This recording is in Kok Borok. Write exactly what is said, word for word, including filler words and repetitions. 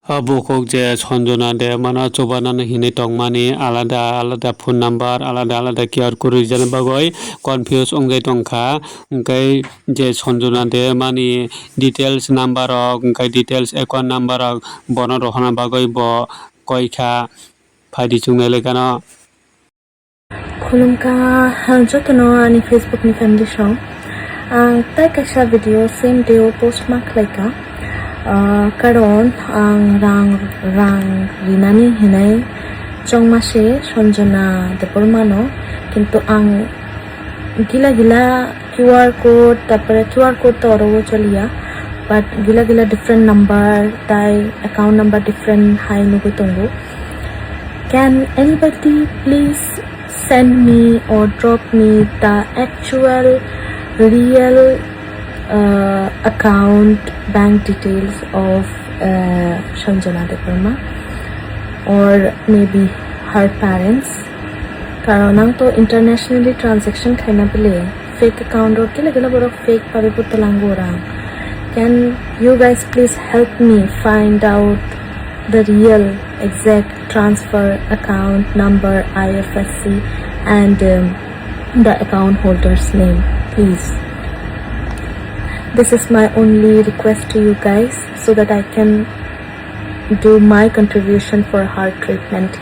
O bukhuk je Sanjana Debbarma no chubanani hinwi tongmani alada alada phone number, alada alada Q R code rijani bagwi confuse wngjai tongkha. Hwnkhe je Sanjana Debbarma ni details number rok, hwnkhe details account number rok bono rohorna bagwi bo koikha. Phaidi chwng nai lai kheno. Khulumkha jotono ani Facebook ni family song. Ang tai kaisa video same day o post ma khlaikha. Ah, karon ang rang, rang rinani hinai chongma se Sanjana Debbarma no. Kintu ang gila gila Q R code, tarpore Q R code to oro o choliya. But gila gila different number, tai account number different hai nugwi tongo. Can anybody please send me or drop me the actual, real, uh, account, bank details of, uh, Sanjana Debbarma or maybe her parents? Karon ang to internationally transaction khaina bele fake account rok gila gila borok fake bhabe bo twlango rang. Can you guys please help me find out the real exact transfer account number, I F S C, and, um, the account holder's name, please? This is my only request to you guys so that I can do my contribution for her treatment.